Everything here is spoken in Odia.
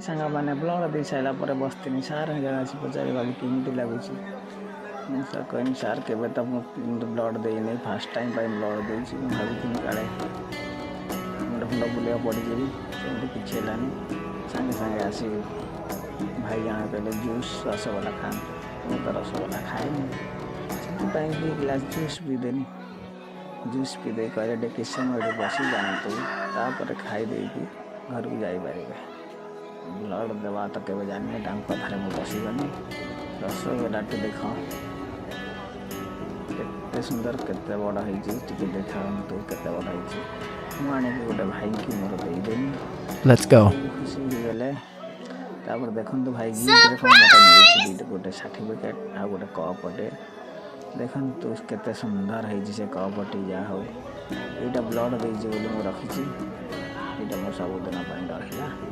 ସାଙ୍ଗମାନେ, ବ୍ଲଡ଼ ଦେଇ ସାରିଲା ପରେ ବସିଥିଲି। ସାର୍ ଜଣେ ଆସି ପଚାରିଲେ, "ବାବୁ, କେମିତି ଲାଗୁଛି?" ମୁଁ ସାର୍ କହିନି, "ସାର୍, କେବେ ତ ମୁଁ ବ୍ଲଡ଼ ଦେଇନି, ଫାର୍ଷ୍ଟ ଟାଇମ୍ ପାଇଁ ବ୍ଲଡ଼ ଦେଇଛି। ମୁଁ ଭାବିଥିଲି କାଳେ ମୁଣ୍ଡ ଫୁଣ୍ଡ ବୁଲେଇବାକୁ ପଡ଼ିଯିବି। ସେମିତି କିଛି ହେଲାନି।" ସାଙ୍ଗେ ସାଙ୍ଗେ ଆସି ଭାଇ ଜଣେ କହିଲେ, "ଜୁସ୍, ରସଗୋଲା ଖାଆନ୍ତୁ।" ମୁଁ ତ ରସଗୋଲା ଖାଏନି, ସେଥିପାଇଁ ଦୁଇ ଗ୍ଲାସ୍ ଜୁସ୍ ପିଇଦେନି। ଜୁସ୍ ପିଇଦେଇ କହିଲେ, "ଟିକେ କିଛି ସମୟ ଏଠି ବସି ଯାଆନ୍ତୁ, ତାପରେ ଖାଇ ଦେଇକି ଘରକୁ ଯାଇପାରିବେ।" ବ୍ଲଡ଼ ଦେବା ତ କେବେ ଜାଣିନି, ତାଙ୍କ କଥାରେ ମୁଁ ବସିଗଲି। ରସଗୋଲାଟି ଦେଖ କେତେ ସୁନ୍ଦର, କେତେ ବଡ଼ ହେଇଛି। ଟିକେ ଦେଖାନ୍ତୁ କେତେ ବଡ଼ ହେଇଛି। ମୁଁ ଆଣିକି ଗୋଟେ ଭାଇକି ମୋର ଦେଇଦେଲି। Let's go. ଖୁସି ହେଇଗଲେ। ତାପରେ ଦେଖନ୍ତୁ ଭାଇ, ଗିଫ୍ଟରେ କ'ଣ ମୋତେ ମିଳିଛି। ଦୁଇଟା, ଗୋଟେ ସାର୍ଟିଫିକେଟ୍ ଆଉ ଗୋଟେ କପ୍ଟେ। ଦେଖନ୍ତୁ କେତେ ସୁନ୍ଦର ହେଇଛି ସେ କପ୍ଟି। ଯାହା ହଉ, ଏଇଟା ବ୍ଲଡ଼ ଦେଇଛି ବୋଲି ମୁଁ ରଖିଛି। ଏଇଟା ମୋ ସବୁଦିନ ପାଇଁ ରହିଲା।